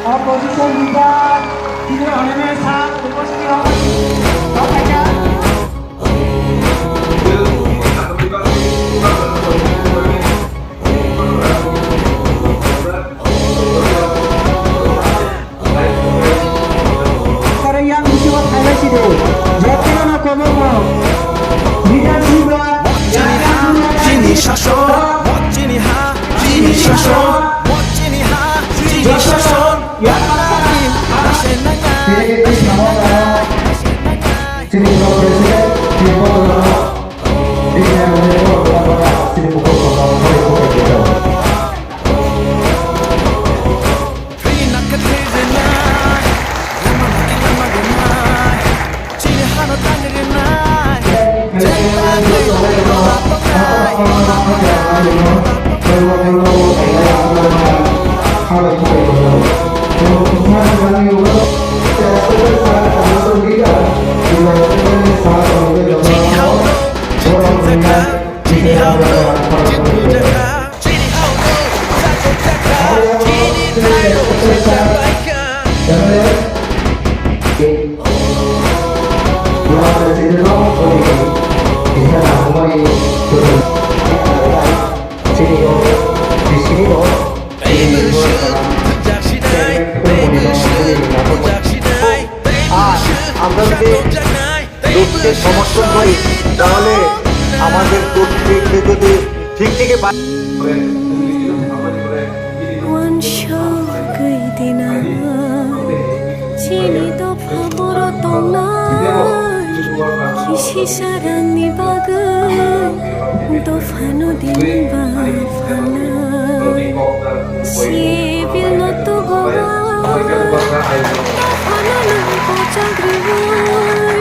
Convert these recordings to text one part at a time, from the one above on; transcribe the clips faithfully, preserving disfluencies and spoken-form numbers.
Opposition leader, senior honorable sir, উপস্থিত হন। Yang bisingo phailai sidi, jotono komo mo. Leadership ba, chini ha, chini shason, chini ha, chini shason, chini ha, chini shason. Chini block president, chini block president, chini block president, chini block president. আর আমরা যদি লক্ষ্যে সমর্থন করি, তাহলে আমাদের প্রত্যেককে যদি ঠিক থেকে বা- Uansugwi dina chini dopha borok tongnai, kisi sarangni bagwi dophano din ba phalnai. Sibilno tubu dophano nang kochak rwui,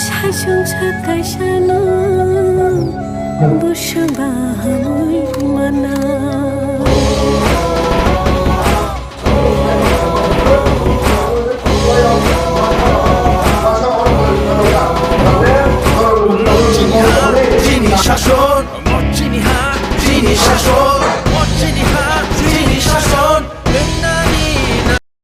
saichung sat kaisano. Buswk bahamwi mana. Chini shason, chini ha, chini shason.